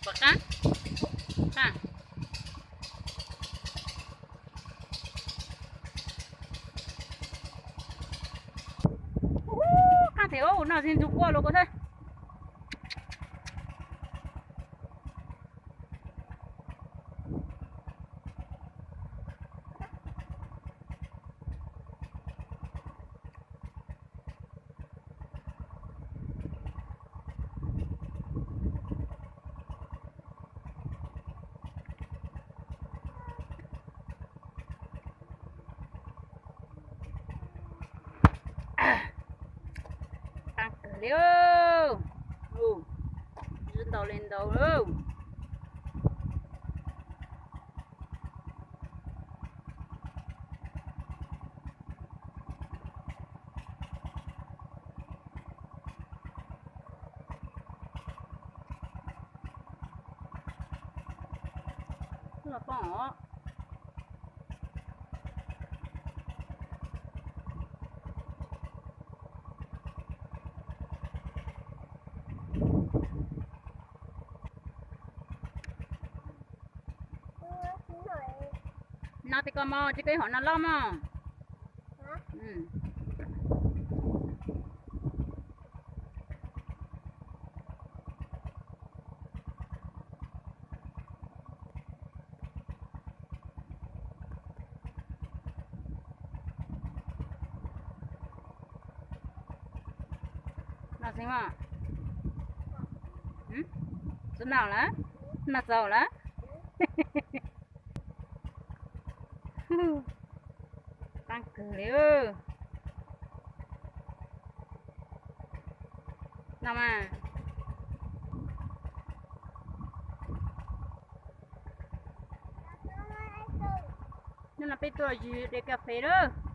Puas qaab? Qaab. Qaab tes, noj txiv ntxug quaj lug kuv xwb. Qaab kawg li. Ntau li ntau. Los poob os. No tes koj mog, tsis koj ib hom no loj mog. Noj xwb mas. Txhob noj lawm, noj txaus lawm. Qaab kawg li. Noj mas. Nyob no peb tuaj yug de kas fes lawm.